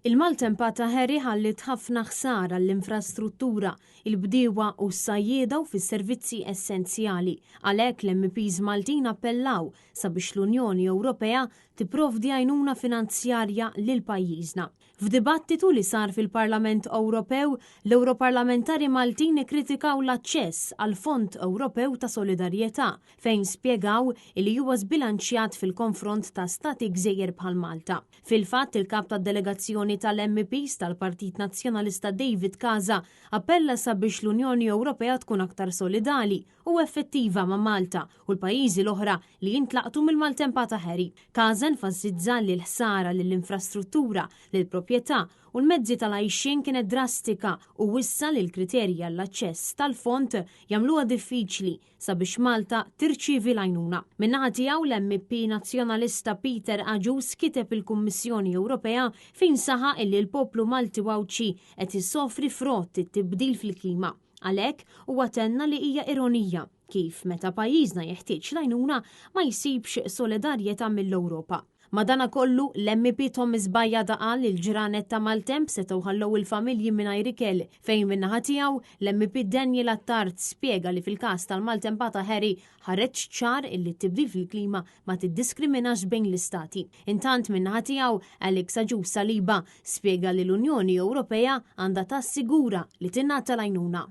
Il-maltempata Harry ħalliet ħafna ħsara l-infrastruttura, il-bdiewa u s-sajjieda u fis-servizzi essenzjali. Għalhekk l-MEPs Maltin appellaw sabiex l-Unjoni Ewropea tipprovdi għajnuna finanzjarja lil pajjiżna. F'dibattitu li sar fil-Parlament Ewropew, l-Ewroparlamentari Maltin ikkritikaw l-aċċess għall-Fond Ewropew ta' Solidarjetà fejn spjegaw li huwa żbilanċjat fil-konfront ta' stati gżejjer bħal Malta. Fil-fatt, il-kap tad-delegazzjoni tal-MEPs tal-Partit Nazzjonalista David Casa appella sabiex l-Unjoni Ewropea tkun aktar solidali u effettiva ma' Malta u l-pajjiżi l-oħra li jintlaqtu mill-maltempata Harry. Casa enfasizza li l-ħsara lill-infrastruttura, lill-proprjetà u l-mezzi tal-għajxien kienet drastika u wissa li l-kriterji għall-aċċess tal-fond jagħmluha diffiċli sabiex Malta tirċievi l-għajnuna. Min-naħa tiegħu l-MEP Nazzjonalista Peter Agius kiteb il-Kummissjoni Ewropea fejn saħaq illi l-poplu Malti u Għawdxi qed isofri frott it-tibdil fil-klima. Għalhekk huwa tenna li hija ironija kif meta pajjiżna jeħtieġ l-għajnuna ma jsibx solidarjetà mill-Ewropa. Madanakollu, l-MEP Thomas Bajada qal li l-ġranet ta' maltemp setgħu ħallew il-familji mingħajr ikel, fejn min-naħa tiegħu l-MEP Daniel Attard spjega li fil-każ tal-maltempata Harry ħareġ ċar illi t-tibdil fil-klima ma tiddiskriminax bejn l-istati. Intant min-naħa tiegħu Alex Agius Saliba spjega li l-Unjoni Ewropea għandha tassigura li tingħata l-għajnuna.